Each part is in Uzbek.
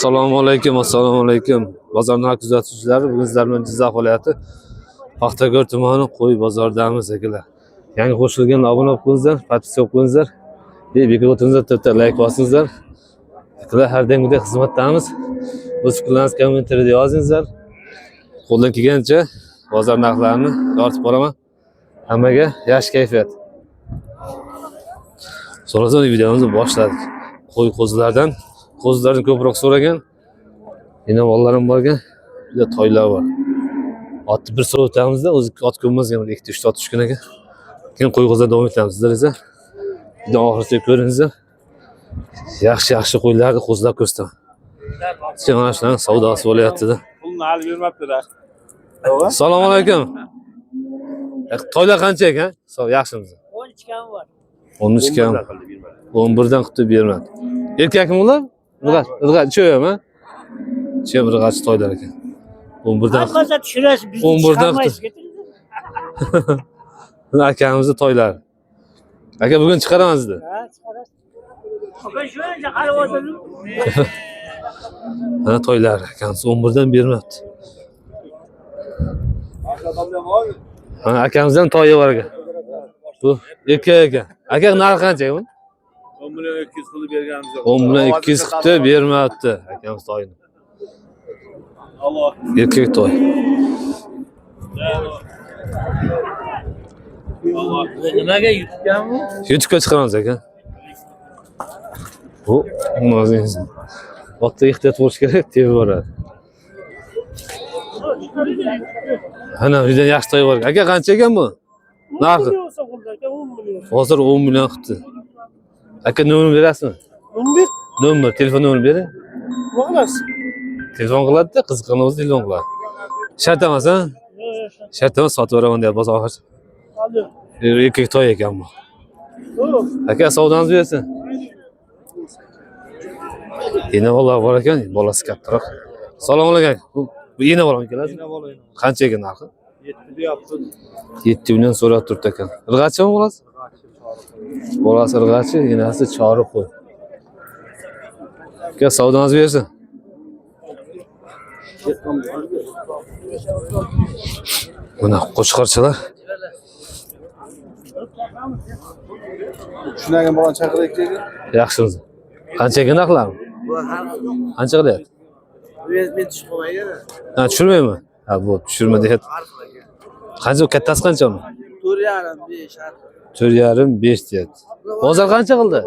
Assalomu alaykum, assalomu alaykum. Bozor narx kuzatuvchilari, bugun sizlar bilan Jizzax viloyati Paxtakor tumani Qo'y bozoridamiz, akalar. Yangi qo'shilgan obuna bo'lib qo'yingizlar, подписка bo'lib qo'yingizlar. Bekor o'tiringizlar, to'rtta layk bosingizlar. Akalar, har doimgidek xizmatdamiz. O'z fikrlaringizni kommentariyada yozingizlar. Qo'ldan kelgancha bozor narxlarini yoritib boraman. Hammaga yaxshi kayfiyat. So'rasam, videomizni boshladik. Qo'y qo'zilardan, qo'zilardan ko'proq so'ragan. Yana bolalarim bor ekan, bir de toylar bor. Otni bir so'rab o'tamizda, o'zi ot ko'rmazgan, bir ikkita, uchta ot tushgan ekan. Keyin qo'y qo'zilar davom etamiz. Sizlar esa video oxirigacha ko'ringizlar. Yaxshi yaxshi qo'ylarni, qo'zilar ko'rsataman. Keyin mana shularning savdosi bo'lyapti-da. Pulni hali bermabdilar. Assalomu alaykum. Toylar qancha ekan? Sog', yaxshimisiz? 13 kam var. 13 kam. 11 dan qilib bermadi. Erkakmi ular? Irg'ach, irg'ach, uchovi ha? Uchovi irg'achi toylar ekan. 11 dan. Hammasi tushirasiz, bizni 11 dan. chiqarmaysiz. Buni akamizni toylari. Aka, bugun chiqaraman sizni. Ha, chiqarasiz. Ben şöyle qarab o'tirdim. Mana toylari, akamiz 11 dan bermabdi. Mana akamizdan toyi bor ekan. Bu erkak ekan. Aka, narxi qancha bu? 10 million 200 qilib berganimiz yo'q. 10 million 200 qilibdi, bermabdi akamiz toyini. Alloh. Erkak toy. Alloh. Nimaga yutganmi? YouTube'ga chiqaramiz, aka. Bu o'zingiz. Otda ehtiyot bo'lish kerak, tepib yuboradi. Ana, uydan yaxshi toy bor. Aka, qancha ekan bu? Narxi? 10 milyon. Hozir 10 million qilibdi. Aka, nomerini berasizmi? 11. Nomer, telefon nomerini bering. Nima qilasiz? Telefon qiladi-da, qiziqqan o'zi telefon qiladi. Shart emas, ha? Shart emas, sotib yuboraman deyapti bozor oxiri. Alo. Erkak toy ekan bu. Yo'q. Aka, savdongiz bersin. Ena bola bor ekan, bolasi kattaroq. Assalomu alaykum. Bu ena bolami keladi? Qancha ekan narxi? 7 deyapti. 7 million so'rab turibdi ekan. Irg'achimi bolasi? Bolasi irg'achi, enasi chori qo'y. Aka, savdongiz bersin. Mana qo'chqorchalar. Tushungan bolani chaqiraylik dedi. Yaxshimiz. Qancha ekan narxlari? Qancha qilyapti? Men tushib qolmaydi. Ha, tushirmaymi? Ha, bu tushirma deyapti. Qancha, kattasi qancha uni? 4,5, 5. 4,5, 5 deyapti. Bozor qancha qildi?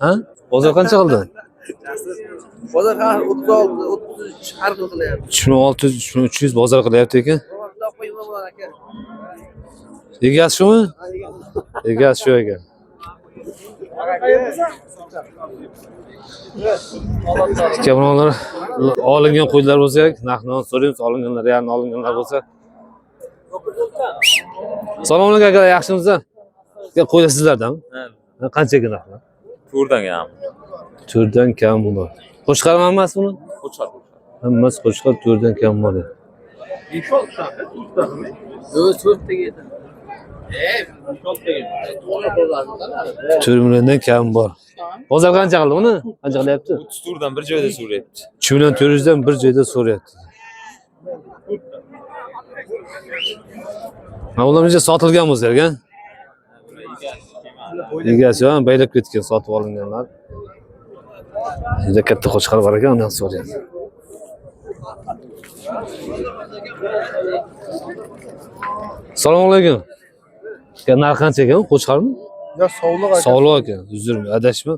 Ha? Bozor qancha qildi? Bozor har 36, 33 har xil qilyapti. 3600, 3300 bozor qilyapti ekan. Qo'yma bor aka. Egasi shumi? Egasi shu ekan. Aka, bular olingan qo'ylar bo'lsa kerak, narxini so'raymiz, olinganlar, yarmi olinganlar bo'lsa. Assalomu alaykum aka, yaxshimisizlar? Aka, qo'ylar sizlardanmi? Ha, qancha ekan narxi? To'rtdan kam. 4 dan kam bular. Qo'chqor emas buni? Qo'chqor. Hammasi qo'chqor, 4 dan kam bor. Yo'q, 4 taga edi. 4 milliondan kam bor. Bozor qancha qildi buni? Qancha qilyapti? 34 dan bir joyda so'rayapti. 3 million 400 dan bir joyda so'rayapti. Ha, ular uncha sotilgan bo'lsa ekan. Egasi ham baylab ketgan, sotib olinganlar. Juda katta qo'chqor bor ekan, undan so'rayapti. Assalomu alaykum. Aka, narxi qancha ekan? Qo'chqormi? Ya sovliq aka. Sog'liq ekan, uzr, adashma.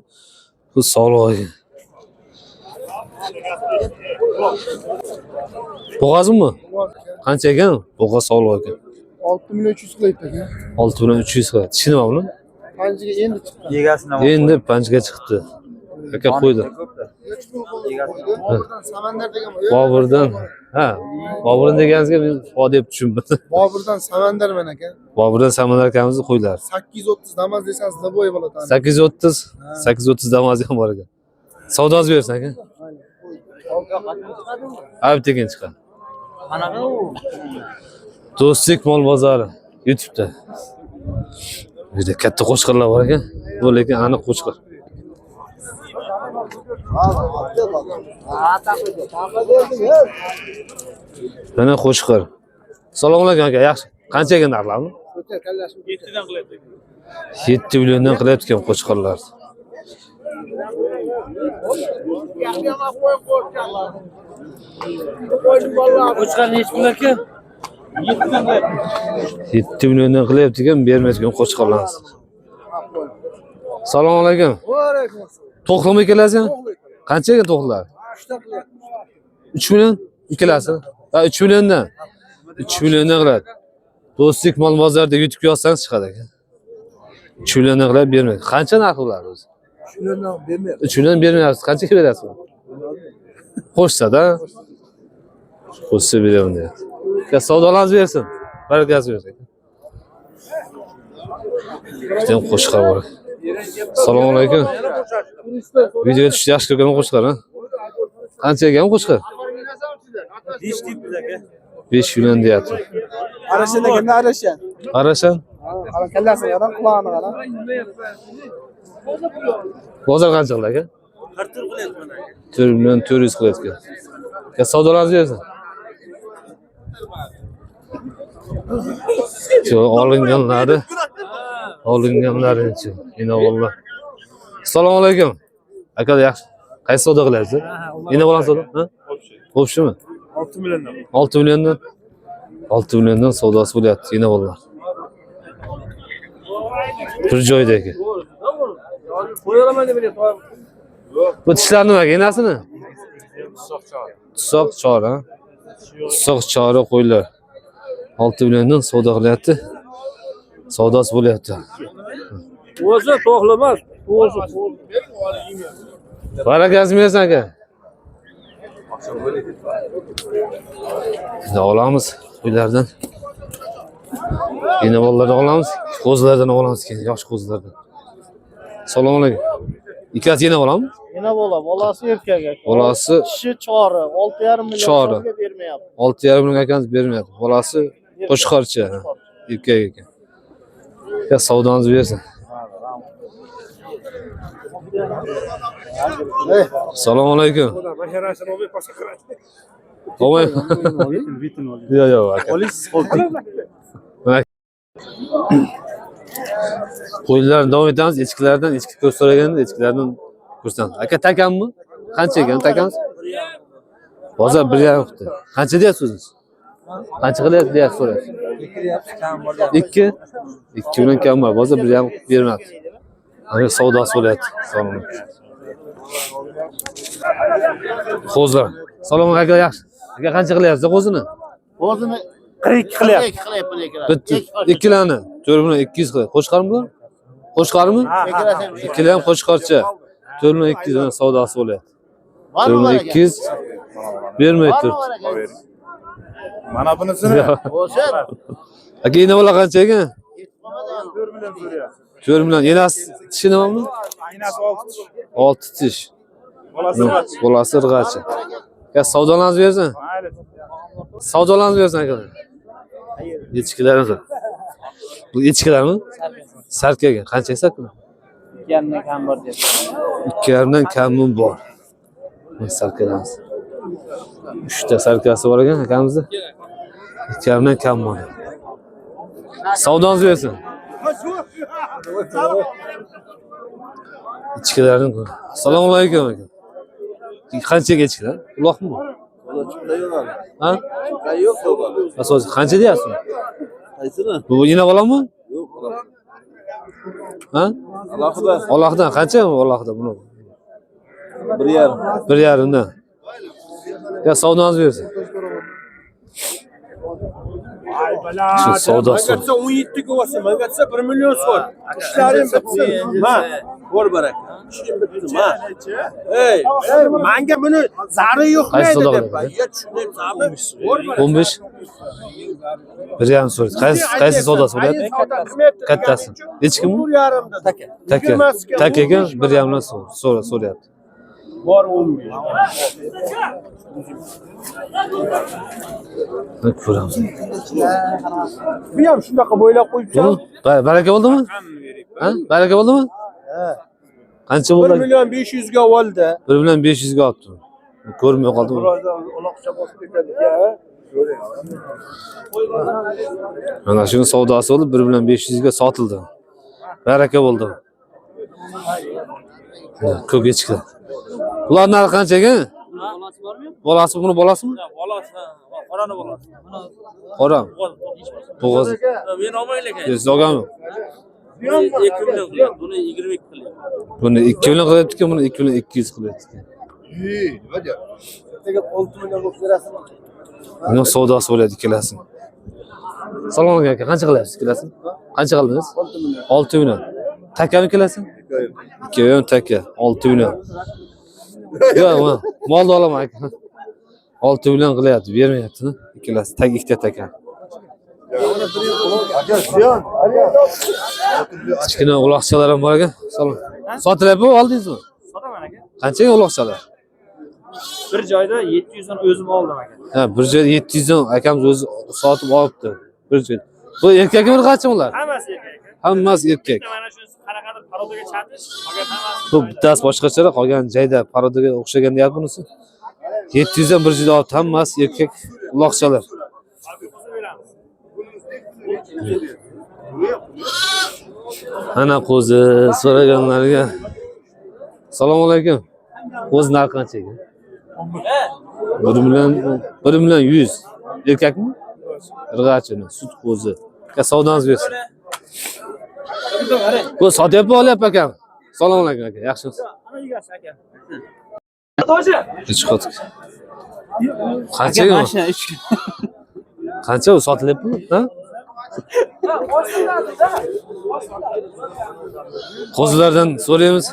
Bu sog'liq ekan. Bo'g'azmi? Qancha ekan? Bo'g'az sog'liq ekan. 6 million 300 qilyapti aka. 6 million 300 qiladi. Tishi nima buni? Panjiga endi chiqqan. Egasini Endi panjga chiqdi. Aka qo'ydi. Boburdan Samandar degan. Boburdan. Ha, Boburdan deganingizga men fo deb tushundim. Boburdan Samandar man aka. Boburdan Samandar akamizni qo'ylar. 830 Damas desangiz liboy bo'ladi. 830, 830 Damas ham bor ekan. Savdosi bersin aka. Ha, tekin chiqadi. Qanaqa u? Do'stlik mol bozori YouTube'da. Bu yerda katta qo'chqorlar bor ekan. Bu lekin aniq qo'chqor. Mana qo'chqor. Assalomu alaykum aka, yaxshi. Qancha ekan narxlarni? 7 milliondan qilyapti ekan qo'chqorlar. Qo'chqor nechi pul aka? 7 milliondan qilyapti ekan, bermaydi ekan qo'chqorlarni. Assalomu alaykum. To'qlimi ikkalasi? Qancha ekan to'qlar? 3 million ikkalasi. Ha, 3 milliondan. 3 milliondan qiladi. Do'stlik mol bozorida yutib yozsangiz chiqadi aka. 3 milliondan qilib bermaydi. Qancha narxi ular o'zi? 3 milliondan bermayapti. 3 million bermayapsiz. Qanchaga berasiz? Qo'shsa-da. Qo'shsa beraman deyapti. Ya savdolarimiz bersin. Barakasi bersin. Juda ham qo'shqar bor. Assalomu alaykum. Videoga tushdi yaxshi ko'rgan qo'shqar, ha? Qancha ekan qo'shqar? 5 deyapmiz aka. 5 million deyapti. Arashan ekan, arashan. Qarashan, Qara kallasini qara, qulog'ini qara. bozor qancha qildi aka? 44 qilyapman aka. 4 million 400 qilyapti. Ya savdolarimiz bersin. Shu olinganlari olinganlari Inog'ullo. Assalomu alaykum. Aka yaxshi. Qaysi savdo qilyapsiz? Ina bolan savdo, ha? Общийmi? 6 milliondan. 6 milliondan 6 milliondan savdosi bo'lyapti Inog'ullar. Bir joyda aka. Bu tishlar nima aka, enasini? Tusoq chora. Tusoq chora qo'ylar. 6 milliondan savdo qilyapti. Savdosi bo'lyapti. O'zi to'g'limas, o'zi. Barakasini bersin aka. Endi olamiz qo'ylardan. Endi bolalardan olamiz, qo'zilardan olamiz keyin, yosh qo'zilardan. Assalomu alaykum. Ikkalasi yana olammi? Yana bola, bolasi erkak aka. Bolasi Tishi chori, 6,5 million Chori. so'mga bermayapti. 6,5 million akamiz bermayapti. Bolasi qo'chqorcha, erkak ekan. Ya savdonizni bersin. Assalomu alaykum. Olmay. Yo'q, yo'q aka. Mana qo'ylarni davom etamiz. Echkilardan echki ko'z so'raganda echkilardan ko'rsatamiz. Aka takammi? Qancha ekan takamiz? Bozor 1,5 qildi. Qancha deyapsiz o'zingiz? Qancha qilyapsiz deyapsiz so'rayapsiz. 2 2 million kam bor. Bozor 1,5 bermadi. Ana savdosi bo'lyapti. Assalomu alaykum. Qo'zilar. Salom aka, yaxshi. Aka qancha qilyapsiz qo'zini? O'zini 42 qilyapti. 42 qilyapti. Bitta, ikkilarni 4 million 200 qilyapti. Qo'chqormi bular? Qo'chqormi? Ikkala ham qo'chqorcha. 4 million 200 dan savdosi bo'lyapti. 4 million 200 bermay turibdi. Mana bunisini Aka endi bola qancha ekan? 4 million. Enasi tishi nima bu? Aynasi 6 tish. 6 tish. Bolasi irg'achi. Bolasi irg'achi. Ya savdolarimiz bersin. Mayli. Savdolarimiz bersin aka. Echkilarimiz. Bu echkilarmi? Sarka ekan. Qancha sarka? 2,5 kam bor deb. 2,5dan kami bor. Bu sarkalarimiz. 3 ta sarkasi bor ekan akamizda. 2,5dan kam bor. Savdoniz bersin. Echkilarni. Assalomu alaykum aka. Qanchaga echkilar? Uloqmi bu? Ha? Yo'q, yo'q. Asosi qancha deyapsiz? Qaysini? Bu ina bolammi? Yo'q. Ha? Alohida Alohida qancha bu alohida buni? 1,5. 1,5dan. Ya savdoniz bersin. Shu savdosi. 17 ga olsa, manga desa 1 million so'm. Ishlarim bitsin. Ma, bor baraka. Ishim bitsin, ma. Ey, manga buni zari yo'q Qaysi maydi savdo deb. qiladi? Ya tushunyapsanmi? Bor baraka. 15 1,5 so'raydi. Qaysi savdosi bo'lyapti? Kattasi. Echkimi? Taka. Taka. Taka ekan 1,5dan so'rayapti. Bor 15. Mana ko'ramiz. Bu ham shunaqa bo'ylab qo'yibsan. Bu baraka bo'ldimi? Ha? Baraka bo'ldimi? Qancha 1 bo'ldi? million 500 ga oldi. 1 million 500 ga olibdi. Ko'rmay qoldim. Uloqcha bosib ketadi ya. Mana shuni savdosi bo'lib 1 million 500 ga sotildi. Baraka bo'ldi. Ko'k echkilar. Bular narxi qancha ekan? Bolasi bormi? Bolasi buni bolasimi? Bolasi, qorani bolasi. Qora. Bo'g'oz. Men olmang lekin. Siz olganmi? 2 million qilyapti. Buni 22 qilyapti. Buni 2 million qilyapti, buni 2 million 200 qilyapti. Ertaga 6 million bo'lib berasizmi? Buni savdosi bo'ladi ikkalasini. Salom alaykum aka, qancha qilyapsiz ikkalasini? Qancha qildingiz? 6 million. Takami ikkalasi? Ikkovi ham taka, 6 million. Yo'q, molni olaman aka. 6 million qilyapti, bermayapti, ikkalasi tak ikkita taka. Aka, ziyon. Kichkina uloqchalar ham bor ekan. Salom. Sotilyapmi, oldingizmi? Sotaman aka. Qanchaga uloqchalar? Bir joyda 700 dan o'zim oldim aka. Ha, bir joyda 700 dan akamiz o'zi sotib olibdi. Bir joyda. Bu erkakmi, irg'achimi ular? Hammasi erkak aka. Hammasi erkak. Bitta mana shunisi qanaqadir parodaga chatish, qolgan hammasi. Bu bittasi boshqacharoq, qolgan jayda parodaga o'xshagan deyapti bunisi. 700 dan bir joyda olibdi, hammasi erkak uloqchalar. Ana qo'zi so'raganlarga. Assalomu alaykum. Qo'zi narxi qancha ekan? 1 million 1 million 100. Erkakmi? Irg'achini, sut qo'zi. Aka savdongiz bersin. Bu sotyapmi, olyapmi akam? Assalomu alaykum aka, yaxshimisiz? Uch xot. Qancha u? Qancha u sotilyapmi? Ha? Qo'zilardan so'raymiz.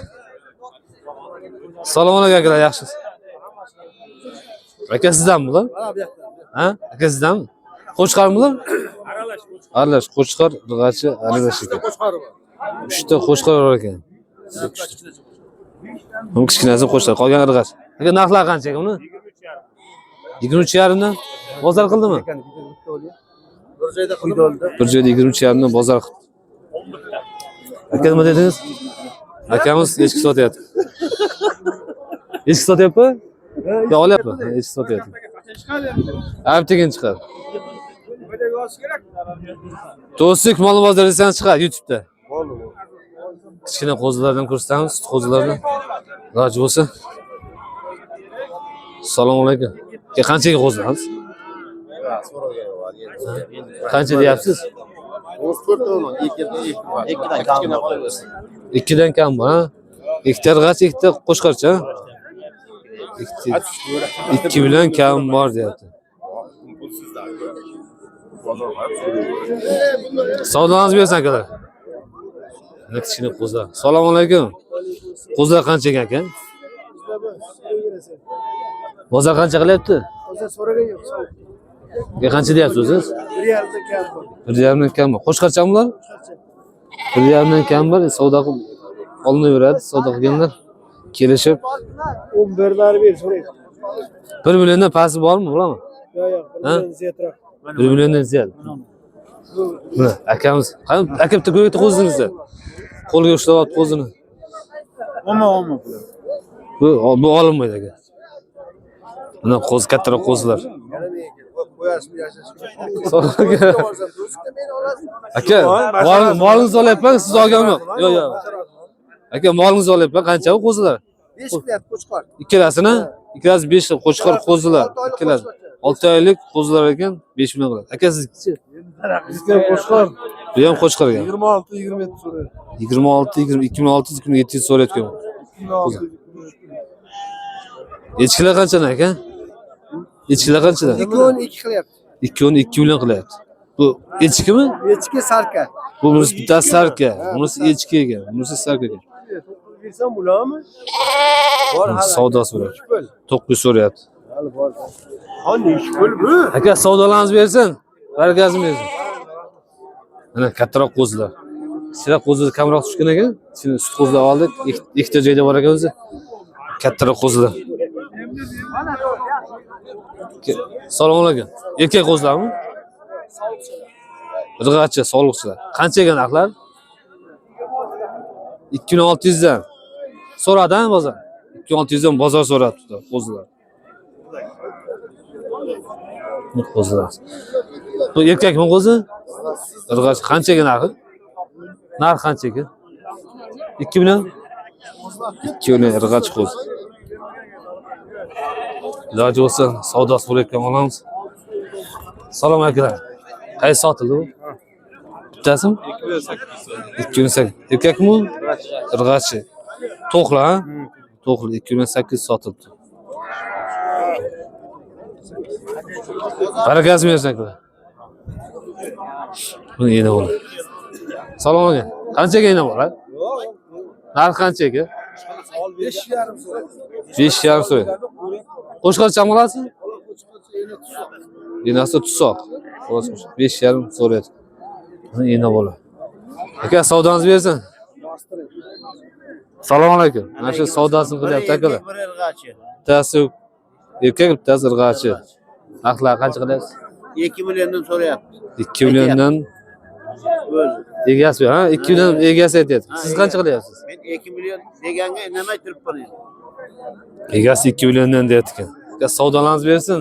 Assalomu alaykum akalar, yaxshimisiz? Aka sizdanmi bular? Ha? Aka sizdanmi? Qo'chqormi bular? Aralash qo'chqor, irg'achi aralash ekan. Uchta qo'chqor bor ekan. Bu kichkinasi qo'chqor, qolgan irg'ach. Aka narxlar qancha ekan uni? 23,5 dan bozor qildimi? Bir joyda quydi oldi. Bir joyda 23,5 dan bozor qildi. Aka nima dedingiz? Akamiz echki sotyapti. Echki sotyapti? Yo, olyapti. Echki sotyapti. Alp tekin chiqadi. Do'stlik mol bozori desang chiqadi YouTube'da. Kichkina qo'zilardan ko'rsatamiz, sut qo'zilardan. Iloji bo'lsa. Assalomu alaykum. Aka, qanchaga qo'zilarsiz? Qancha deyapsiz? Ikkidan kam bor. Ikkidan kam bor, ha? Ikkita irg'ach, ikkita qo'chqorcha, ha? Ikki million kam bor deyapti. Savdongiz bersin akalar. Mana kichkina qo'zilar. Assalomu alaykum. Qo'zilar qancha ekan aka? Bozor qancha qilyapti? O'zi so'ragan yo'q. Aka, qancha deyapsiz o'ziz? 1.5 dan kam bor. 1.5 dan kam bor. Qo'chqorchami bular? 1.5 dan kam bor. Savdo qilib olinaveradi. Savdo qilganlar kelishib 11 lar ber so'raydi. 1 milliondan pasti bormi, bo'ladimi? Yo'q, yo'q, Ha? 1 million ziyodroq. 1 milliondan ziyod. Mana akamiz, qani aka bitta ko'rikda qo'zingizni. Qo'lga ushlab olib qo'zini. Olma, olma. Bu olinmaydi aka. Mana qo'zi kattaroq qo'zilar. Aka, molingizni olyapman, siz olganim yo'q. Yo'q, yo'q. Aka, molingizni olyapman, qancha bu qo'zilar? 5 qilyapti qo'chqor. Ikkalasini, ikkalasi 5 xil qo'chqor qo'zilar, ikkalasi. 6 oylik qo'zilar ekan, 5 million qiladi. Aka siznikichi? Bizga qo'chqor Bu ham qo'chqor ekan. 26 27 so'raydi. 26, 2600, 2700 so'rayotgan. Echkilar qanchadan aka? Echkilar qanchadan? 2.2 qilyapti. 2.2 million qilyapti. Bu echkimi? Echki sarka. Bu bunisi bittasi sarka, bunisi echki ekan, bunisi sarka ekan. Bersam bo'ladimi? Savdosi bo'lyapti. 900 so'rayapti. Ha, nechi pul bu? Aka savdolarimiz bersin, barakasini bersin. Mana kattaroq qo'zilar. Kichikroq qo'zilar kamroq tushgan ekan. Shuni sut qo'zilar oldik. Ikkita joyda bor ekan o'zi. Kattaroq qo'zilar. Assalomu alaykum. Erkak qo'zilarmi? Irg'achi, sog'liqchilar. Qancha ekan narxlar? 2600 dan. So'radi ha bozor. 2600 dan bozor so'rabdi qo'zilar. Bu qo'zilar. Bu erkakmi qo'zi? Irg'achi qanchaga narxi? Narx qancha ekan? 2 million? 2 million irg'achi qo'zi. Iloji bo'lsa savdosi bo'layotgan olamiz. Salom akalar. Qaysi sotildi bu? Bittasimi? 2 million 8. Erkakmi bu? Irg'achi. To'qli ha? To'qli 2 million 8 sotildi. Barakasini bersin akalar. Buni ena bola. Salom aka. Qanchaga ena bola? Narx qancha aka? 5,5 so'raydi. 5,5 so'raydi. Qo'shqor olasiz? Enasi tusoq. 5,5 so'raydi. Ena bola. Aka savdongizni bersin. Salom alaykum. Mana shu savdosini qilyapti akalar. Bir irg'achi. Bittasi erkak, bittasi irg'achi. Narxlari qancha qilyapsiz? 2 milliondan so'rayapti. 2 milliondan O'zi. egasi ha, 2 million egasi aytyapti. Siz qancha qilyapsiz? Men 2 million deganga indamay turibman endi. Egasi 2 milliondan deyapti ekan. Aka savdolarimiz bersin.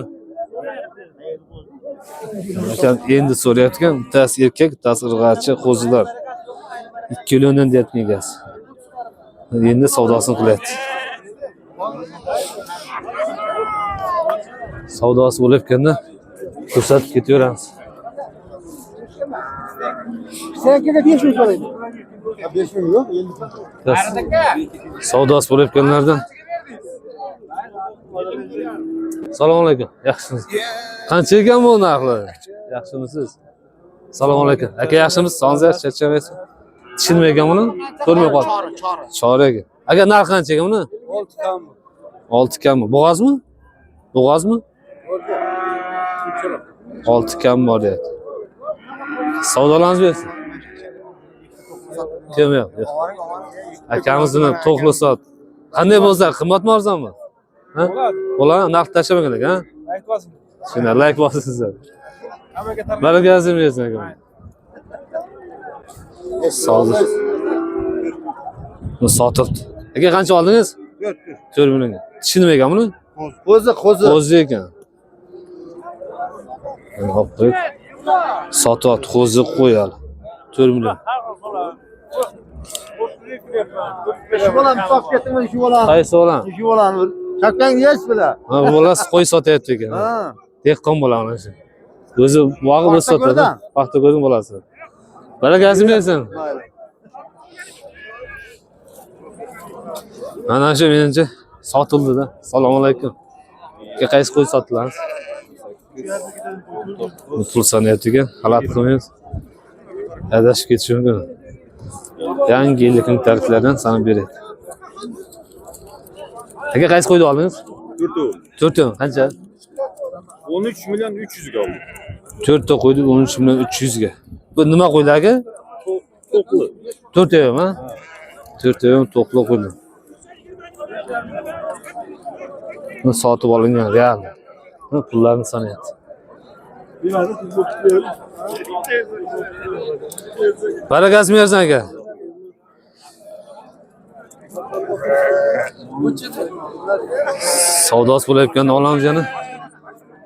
Aka endi so'rayapti ekan, bittasi erkak, bittasi irg'achi qo'zilar. 2 milliondan deyapti egasi. Endi savdosini qilyapti. Savdosi bo'layotganda ko'rsatib ketaveramiz. Senkiga 5 ming so'raydi. 5 ming yo'q, 50 Savdosi bo'layotganlardan. Assalomu alaykum. Yaxshimisiz? Qancha ekan bu narxlar? Yaxshimisiz? Assalomu alaykum. Aka yaxshimisiz? Sog'ingiz yaxshi, charchamaysiz? Tishi nima ekan buni? Ko'rmay qoldim. Chori ekan. Aka narxi qancha ekan buni? 6 kam. 6 kammi? Bo'g'ozmi? Bo'g'ozmi? 6 kam bor deyapti. Savdolarimiz bersin. Kim yo'q? Yo'q. Akamiz nima to'qli sot. Qanday bo'lsa, qimmatmi arzonmi? Ha? Bo'ladi, narx tashlamagan ekan, ha? Layk bosing. Shunday, layk bosingizlar. Barakasini bersin aka. Sog'lik. Bu sotildi. Aka qancha oldingiz? 4 millionga. Tishi nima ekan buni? Qo'zi, qo'zi. Qo'zi ekan. Mana olib qo'yib sotyapti, qo'zi qo'yadi. 4 million. Shu bolani topib ketdingmi, shu bolani? Qaysi bola? Shu bolani. Chakang yesh bilan. Ha, bu bolasi qo'y sotyapti ekan. Ha. Dehqon bola mana shu. O'zi bog'ib o'zi sotadi. Paxtako'rdan. Paxtako'rdan bolasi. Barakasini bersin. Mana shu menimcha sotildi-da. Assalomu alaykum. Aka, qaysi qo'y sotiladi? Bu pul sanayapti ekan, xalaqit qilmaymiz. Adashib ketishi mumkin. Yangi yillik kundaliklaridan sanab beradi. Aka, qaysi qo'yni oldingiz? To'rtov. To'rtta, qancha? 13 million 300 ga oldim. To'rtta qo'ydik 13 million 300 ga. Bu nima qo'ydi aka? To'qli. To'rtta ha? To'rtta ham to'qli qo'ydi. Buni sotib olingan real. Buni pullarni sanayapti. Barakasini bersin aka. Savdosi bo'layotganda olamiz yana.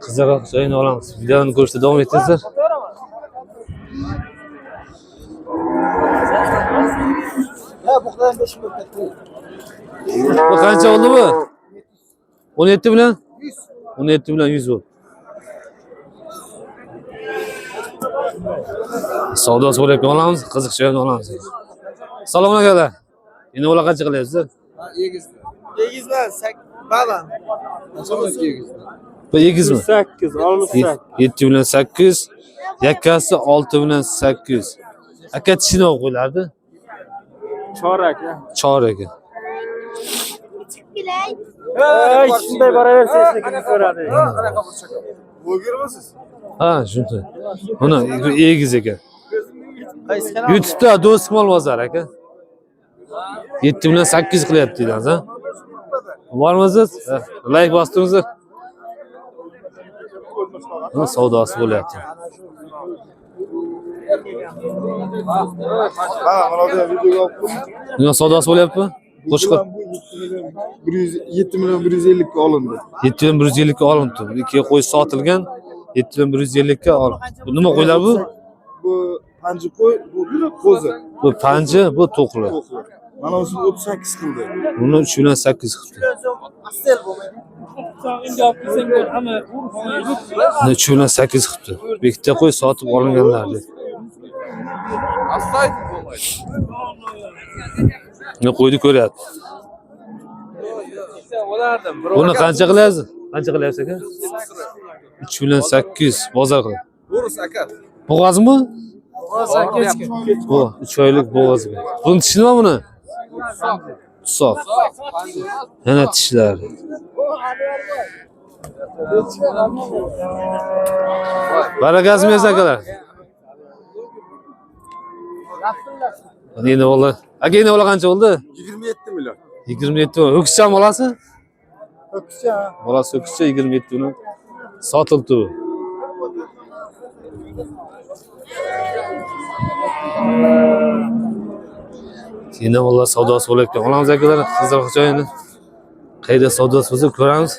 Qizig'roq joyini olamiz. Videoni ko'rishda davom etingizlar. Ha, bu qadar 5 ming ketdi. Bu qancha oldi bu? 17 bilan? 17 bilan 100 bo'ldi. Savdosi bo'layotgan olamiz, qiziq joyini olamiz. Salom akalar. Endi ular qancha qilyapsizlar? Ha, egizlar. Egizlar, balan. Egizlar. Bu egizmi? 8, 68. 7 bilan 8, yakkasi 6 bilan 8. Aka tishini olib qo'ylardi. Chorak ya. Chorak. Ey, shunday boraversa hech so'radi. Blogermisiz? Ha, shunday. Buni egiz ekan. YouTube'da Do'stmol bozor aka. 7 bilan 8 qilyapti deymiz, ha? Bormisiz? Ha, Like bosdingizmi? Buni savdosi bo'lyapti. Ha, mana bu videoga olib qo'ying. Buni savdosi bo'lyaptimi? Qo'chqor Bu 7 million 150 ga olindi. 7 million 150 ga olinibdi. Ikki qo'y sotilgan. 7 million 150 ga ol. Bu nima qo'ylar bu? Bu panji qo'y, bu qo'zi. Bu panji, bu to'qli. To'qli. Mana o'zi 38 qildi. Buni 3 million 8 qildi. Buni 3 million 8 qilibdi. Bu ikkita qo'y sotib olinganlar dedi. Ne qo'yni ko'ryapti. Buni qancha qilyapsiz? Qancha qilyapsiz aka? 3 million 800 bozor qilib. Bo'ris aka. Bo'g'ozmi? Bu 3 oylik bo'g'oz. Buni tishi nima buni? Tusoq. Yana tishlari. Barakasini bersin akalar. Endi bola. Aka, endi bola qancha bo'ldi? 27 million. 27 million. Ho'kizcha bolasi? Ho'kizcha. Bolasi ho'kizcha 27 million. Sotildi bu. Endi bolalar savdosi bo'layotgan. Olamiz akalar, Qizilqo joyini. Qayerda savdosi bo'lsa ko'ramiz.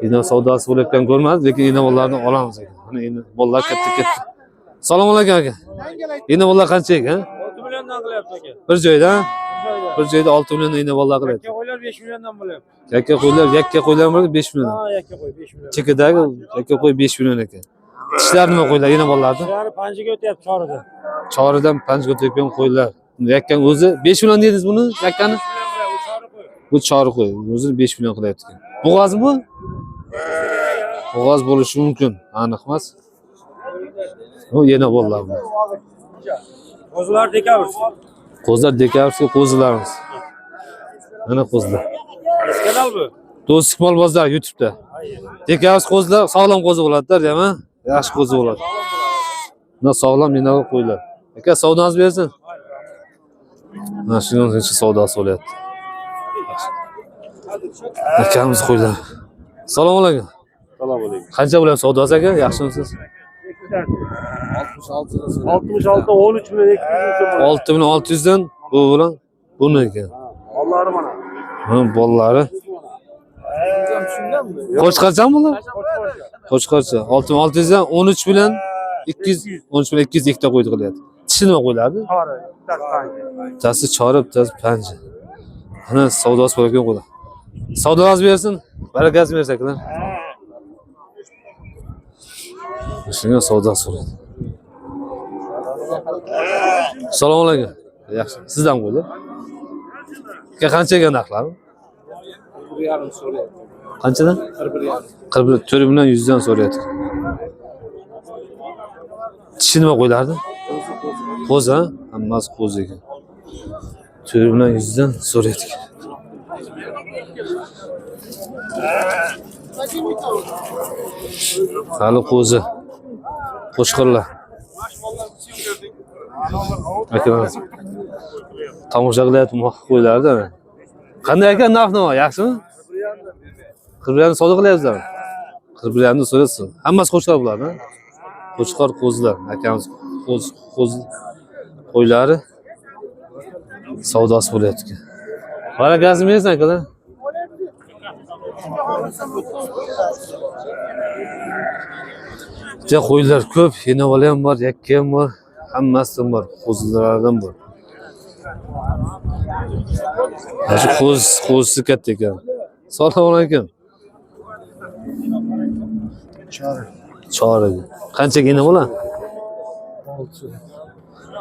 Endi savdosi bo'layotgan ko'rmadik, lekin endi bolalarni olamiz aka. Mana endi bolalar katta katta. Assalomu alaykum aka. Endi bolalar qancha ekan? 6 milliondan qilyapti aka. Bir joyda? Bir joyda 6 million endi bolalar qilyapti. Yakka qo'ylar 5 milliondan bo'lyapti. Yakka qo'ylar, yakka qo'ylar bo'ldi 5 million. Ha, yakka qo'y 5 million. Chekidagi yakka qo'y 5 million ekan. Tishlar nima qo'ylar, yana bolalarni? Tishlari panjiga o'tyapti chorida. Choridan panjga o'tayotgan qo'ylar. Yakkani o'zi 5 million dedingiz buni, yakkani? Bu chori qo'y, o'zini 5 million qilyapti ekan. Bo'g'ozmi bu? Bo'g'oz bo'lishi mumkin, aniq emas. Bu yana bolalar bu. Qo'zilar dekabr. Qo'zilar dekabrskiy qo'zilarimiz. Mana qo'zilar. Kanal bu. Do'stlik mol bozor YouTube'da. Dekabrskiy qo'zilar sog'lom qo'zi bo'ladi-da, deyman. Yaxshi qo'zi bo'ladi. Mana sog'lom yana qo'ylar. Aka, savdongiz bersin. Mana shundan so'ng savdosi bo'lyapti. Akamiz qo'ylar. Assalomu alaykum. Assalomu alaykum. Qancha bo'lyapti savdosi aka? Yaxshimisiz? 66 13 million 200 ming so'm. 6600 dan bu bilan buni ekan. Bolalari mana. Ha, bolalari. Qo'chqorchami bular? Qo'chqorcha. 6600 dan 13 bilan 200, 13 bilan 200 ikkita qo'ydi qilyapti. Tishi nima qo'yiladi? Chori, bittasi panji. Bittasi chori, bittasi panja. Ana savdosi bor ekan qo'ydi. Savdosi bersin, barakasini bersin akalar. Shunga savdosi bo'ladi. Assalomu alaykum. Yaxshi. Sizdan qo'ydi. Aka, qancha ekan narxlari? 1.5 so'rayapti. Qanchadan? 41.5. 41 4 million 100 dan so'rayapti. Tishi nima qo'ylardi? Qo'zi, ha? Hammasi qo'zi ekan. 4 million 100 dan so'rayapti. Hali qo'zi. Qo'chqorlar. Akalar. Tomosha qilyapti muhaqqiq qo'ylardi. Qanday aka narx nima? Yaxshimi? 41 savdo qilyapsizlarmi? 41 so'raysiz. Hammasi qo'chqor bular, ha? Qo'chqor qo'zilar. Akamiz qo'z qo'z qo'ylari savdosi bo'lyapti ekan. Barakasini bersin akalar. Juda qo'ylar ko'p, yenavali ham bor, yakka ham bor, hammasidan bor, qo'zilardan bor. Mana shu qo'z qo'zisi katta ekan. Assalomu alaykum. Chori. Chori. Qanchaga ena bola?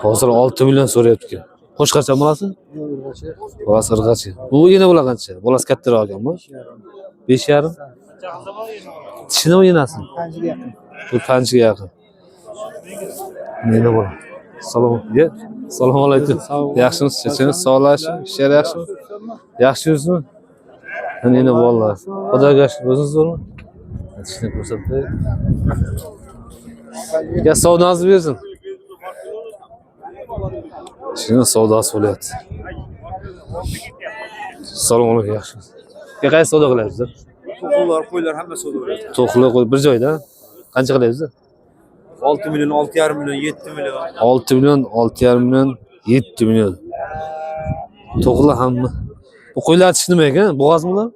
Hozir 6 million so'rayapti ekan. Qo'chqorcha bolasi? Bolasi irg'achi. Bu ena bola qancha? Bolasi kattaroq ekan bu. 5.5. Tishi nima enasi? Panjiga yaqin. Bu panjiga yaqin. Nena bola. Salom. Ye. Assalomu alaykum. Yaxshimisiz? Chechingiz sog'lash, ishlar yaxshimi? Yaxshi yuribsizmi? Nena bolalar. Xudoga shukr, o'zingiz zo'rmi? Tishni ko'rsatdi. Ya savdosi bersin. Shuni savdosi bo'lyapti. Assalomu alaykum, yaxshimisiz? Ya qaysi savdo qilyapsizlar? To'qlar, qo'ylar hammasi savdo bo'ladi. To'qli qo'y bir joyda. Qancha qilyapsizlar? 6 million, 6,5 million, 7 million. 6 million, 6,5 million, 7 million. To'qli hamma. Bu qo'ylar tishi nima ekan? Bo'g'ozmi ular?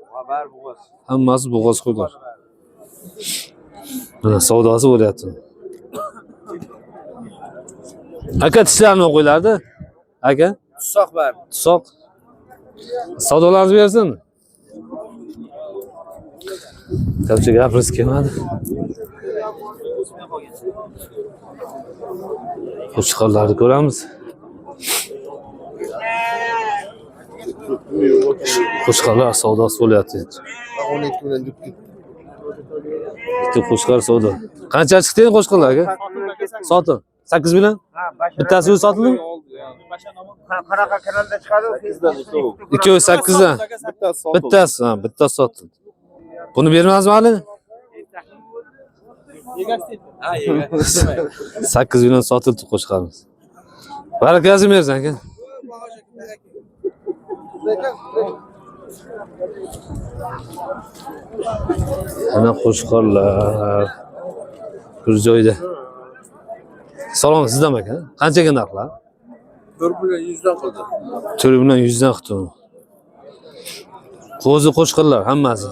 Hammasi bo'g'oz qo'ylar. Mana savdosi bo'lyapti. Aka, tishlar nima qo'ylardi? Aka? Tusoq bor. Tusoq. Savdolarni bersin. Qancha gapirgisi kelmadi. Qo'chqorlarni ko'ramiz. Qo'chqorlar savdosi bo'lyapti. 12 million deb ketdi. Bitta qo'chqor savdo. Qancha chiqdi endi qo'chqorlar aka? Sotin. 8 million? Bittasi o'zi sotildimi? Qanaqa kanalda chiqadi? Ikkovi 8 dan. Bittasi sotildi. Bittasi, ha, bittasi sotildi. Buni bermazmi hali? 8 million sotildi qo'chqorimiz. Barakasini bersin aka. Mana qo'chqorlar bir joyda. Salom sizdan aka. Qanchaga narxlar? 4 million 100 dan qildi. 4 million 100 dan qildi. Qo'zi qo'chqorlar hammasi.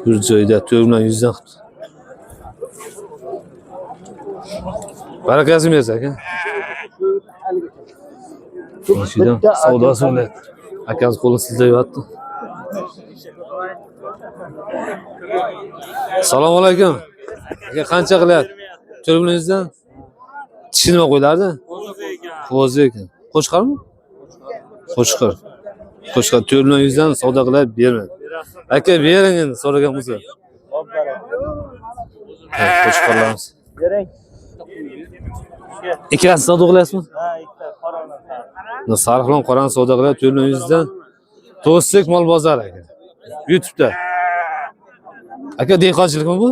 Bir joyda 4 million 100 dan qildi. Barakasini bersin aka. Mashidan savdosi bo'lyapti. Akamiz qo'lini siltayapti. Assalomu alaykum. Aka, qancha qilyapti? 4 million 100 dan. Tishi nima qo'ylardi? Qo'zi ekan. Qo'chqormi? Qo'chqor. Qo'chqor 4 million 100 dan savdo qilib bermadi. Aka, bering endi so'ragan bo'lsa. Ha, qo'chqorlarimiz. Bering. Ikkalasini savdo qilyapsizmi? Ha, ikkita qorani. Buni sariq bilan qorani savdo qilyapti 4 million 100 dan. To'stik mol bozori aka. YouTube'da. Aka, dehqonchilikmi bu?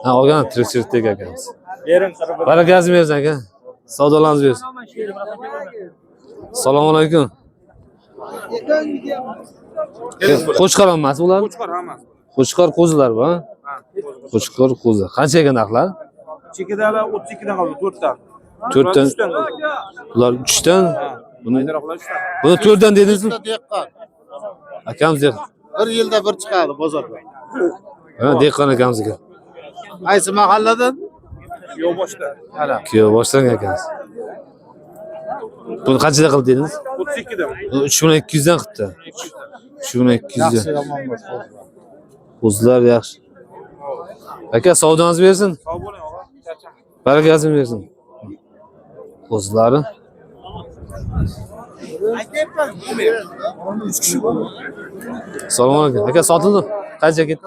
Ha, olgan tirikchilikdagi akamiz. Bering qirib. Barakasini bersin aka. Savdolarimiz bersin. Assalomu alaykum. Qo'chqor hammasi ular? Qo'chqor hammasi. Qo'chqor qo'zilar bu, ha? Qo'chqor qo'zi. Qancha ekan narxlar? Chekidalar 32 dan qoldi, 4 dan. 4 dan. 3 dan qoldi. Ular 3 dan. Buni Bayroqlar 3 dan. buni 4 dan dedingizmi? Dehqon. Akamiz dehqon. Bir yilda bir chiqadi bozorga. Ha, dehqon akamiz ekan. Qaysi mahalladan? Yo'q boshda. Kuyov boshdan akamiz. Buni qanchadan qildi dedingiz? 32 dan. Buni 3200 dan qildi. 3200 Yaxshi dan. yomon emas qo'zilar. Qo'zilar yaxshi. Aka, savdongiz bersin. Sog' bo'ling og'a. Charchang. Barakasini bersin. Qo'zilari. Assalomu alaykum. Aka, sotildi. Qancha ketdi?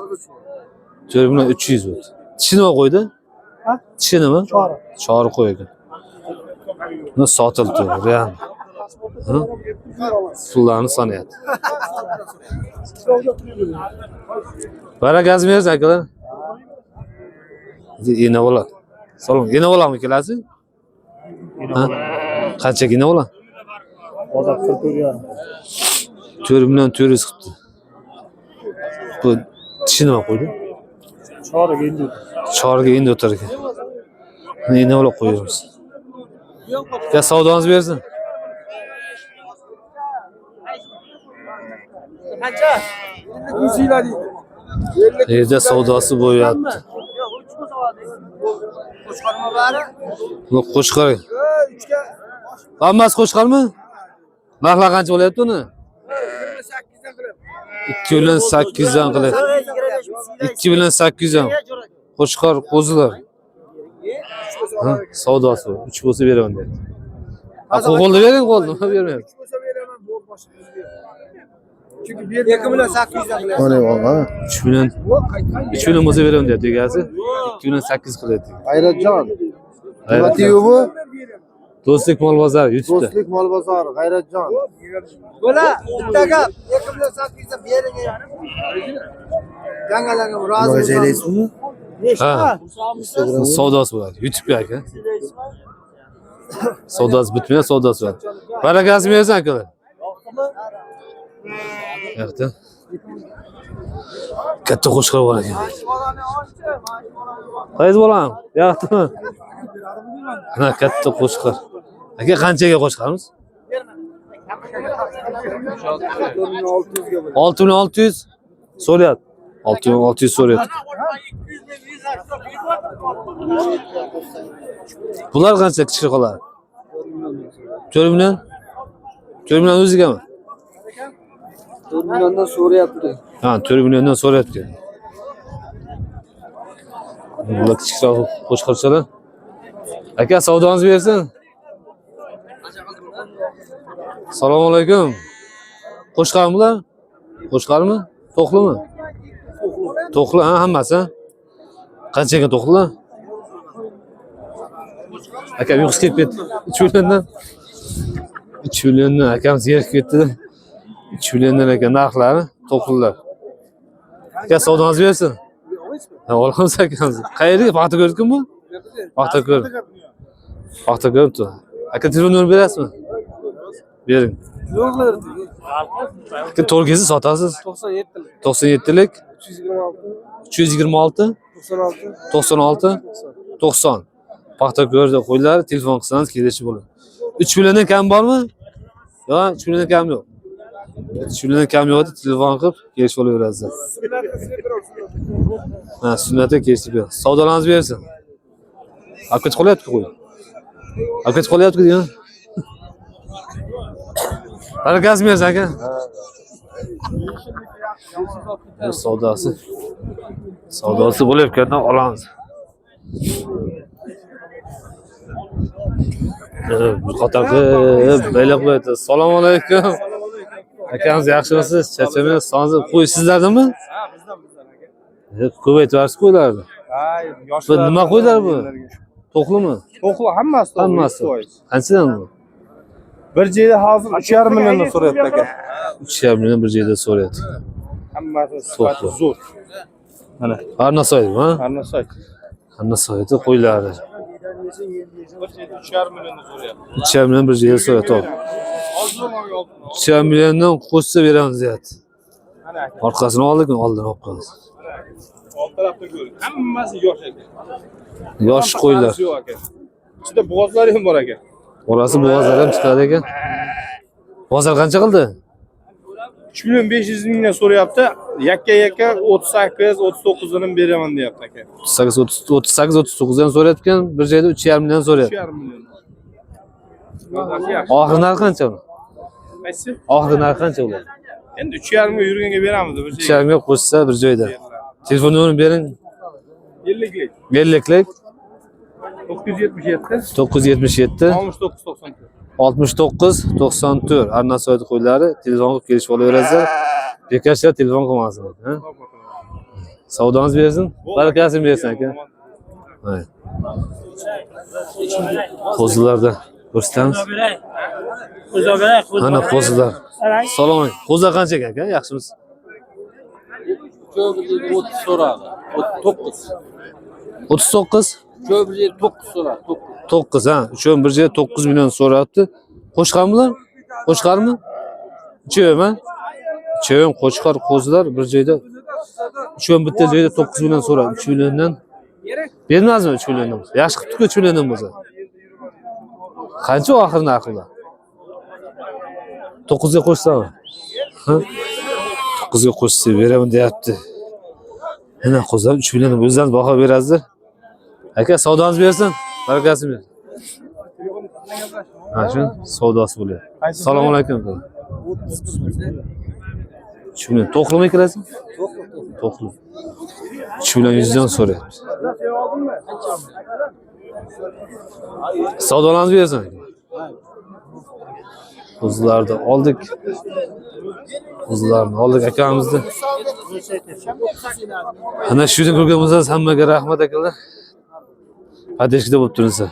4 million 300 bo'ldi. Tishi nima qo'ydi? Tishi nima? Chori. Chori qo'ydi. Buni sotildi, real. Ha? Pullarni sanayapti. Barakasini bersin akalar. Ena bola. Salom. Ena bolami kelasiz? Ha? Qancha ena bola? Bozor 44,5. 4 million 400 qilibdi. Bu tishi nima qo'ydi? Choriga endi. Chorga endi o'tar ekan. Buni ena bola qo'yamiz. Ya savdongiz bersin. Yerda savdosi bo'lyapti. Bu qo'chqor. Hammasi qo'chqormi? Narxlar qancha bo'lyapti uni? 2 million 800 dan qilyapti. 2 million 800 dan. Qo'chqor qo'zilar. Ha, savdosi bu. 3 bo'lsa beraman deyapti. Ha, qo'lni bering, qo'lni nima bermayapti? 2 million 800 dan qilyapti. Mana og'a. 3 million 3 million bo'lsa beraman deyapti egasi. 2 million 800 qilyapti. G'ayratjon. Nima G'ayratjon. TV bu? Do'stlik mol bozori YouTube'da. Do'stlik mol bozori, G'ayratjon. Bo'la, bitta gap. 2 million 800 dan bering. Yangalarga rozi joylaysizmi? Ha. Savdosi bo'ladi. YouTube'ga aka. Savdosi bitmagan savdosi bo'ladi. Barakasini bersin akalar. Yoqda. Katta qo'chqor bor ekan. Qaysi bolam? Yoqdimi? Mana katta qo'chqor. Aka, qanchaga qo'shqamiz? 6600 so'rayapti. 6600 so'rayapti. Bular qancha kichikroqlar? 4 million? 4 million o'zigami? 4 milliondan so'rayapti. Ha, 4 milliondan so'rayapti. Bular kichikroq qo'chqorchalar. Aka, savdongiz bersin. Assalomu alaykum. Qo'chqormi bular? Qo'chqormi? To'qlimi? To'qli, ha, hammasi. Qanchaga to'qli? Akam uyqusi kelib ketdi. 3 milliondan. 3 milliondan akam zerikib ketdi. 3 milliondan ekan narxlari, to'qlilar. Aka, savdongiz bersin. Ha, olamiz akamiz. Qayerga? Paxtako'rniki bu? Paxtako'r. Paxtako'rniki. Aka, telefon nomer berasizmi? Bering. Aka, to'rgisi sotasiz? 97lik 326 96 90. Paxtako'rda qo'ylar, telefon qilsangiz kelishi bo'ladi. 3 milliondan kam bormi? Yo'q, 3 milliondan kam yo'q. 3 milliondan kam yo'q deb telefon qilib kelishib olaverasizlar. Ha, sunnatga kelishib beradi. Savdolarimiz bersin. Olib ketib qolyapti qo'y. Olib ketib qolyapti degan. Barakasini bersin aka. Bu savdosi. Savdosi bo'layotgandan olamiz. Bir qator qilib baylab qo'yadi. Assalomu alaykum. Akamiz, yaxshimisiz? Charchamaysiz? Sog'ingiz qo'y sizlardami? Ha, bizdan aka. Ko'paytirib yuborsiz qo'ylarni. Ha, Bu nima qo'ylar bu? To'qlimi? To'qli hammasi to'qli. Hammasi. Qanchadan bu? Bir joyda hozir 3,5 milliondan so'rayapti aka. 3,5 million bir joyda so'rayapti. Hammasi sifati To'qli. zo'r. Mana, Arnasoy, ha? Arnasoy. Arnasoyda qo'ylari. Bir joyda 3,5 milliondan so'rayapti. 3,5 million bir joyda so'rayapti. To'g'ri. 3,5 milliondan qo'shsa beramiz deyapti. Mana aka, Orqasini oldikmi? Oldin olib qo'yamiz. old tarafda ko'ring. Hammasi yosh aka. Yosh qo'ylar. Yo'q aka. Ichida bo'g'ozlari ham bor aka. Orasi bo'g'ozlar ham chiqadi ekan. Bozor qancha qildi? 3 million 500 mingdan so'rayapti. Yakka-yakka 38, 39 ini beraman deyapti aka. 38 38 39 dan so'rayotgan, bir joyda 3,5 million so'rayapti. 3,5 million. Mazasi yaxshi. Oxiri narxi qancha uni? Qaysi? Oxiri narxi qancha ular? Endi 3,5 ga yurganga beramiz bir 3,5 ga qo'shsa bir joyda. Telefon nomerini bering. 50lik. 50lik 977 977 69 94. 69 94. Arnasoy qo'ylari telefon qilib kelishib olaverasizlar. Bekorchilar telefon qilmasin. Ha? Savdongiz bersin, barakasini bersin aka. Hay. Qo'zilarda ko'rsatamiz. Ana qo'zilar. Salom alaykum. Qo'zilar qancha ekan aka? Yaxshimisiz? Uchovi 30 so'radi. 39. 39 Uchovi bir yerda 9 so'radi. 9. 9 ha. Uchovi bir joyda 9 million so'rayapti. Qo'shqanmilar? Qo'shqarmi? Uchovi ha? Uchovi qo'chqor qo'zilar bir joyda uchovi bitta joyda 9 million so'radi. 3 milliondan bermazmi 3 milliondan bo'lsa? Yaxshi qilibdi-ku 3 milliondan bo'lsa. Qancha oxir narxi ular? 9 ga qo'shsami? Ha? 9 ga qo'shsa beraman deyapti. Mana qo'zilar 3 million o'zlaringiz baho berasizlar. Aka, savdongiz bersin. Barakasini bersin. Ha, shu savdosi bo'lyapti. Assalomu alaykum. 3 million to'qlimi kirasiz? To'qli. 3 million 100 dan so'rayapmiz. Savdolarimiz bersin. Qo'zilarni oldik. Qo'zilarni oldik akamizni. Ana shu yerdan ko'rgan bo'lsangiz hammaga rahmat akalar. Поддержка da bo'lib turinglar.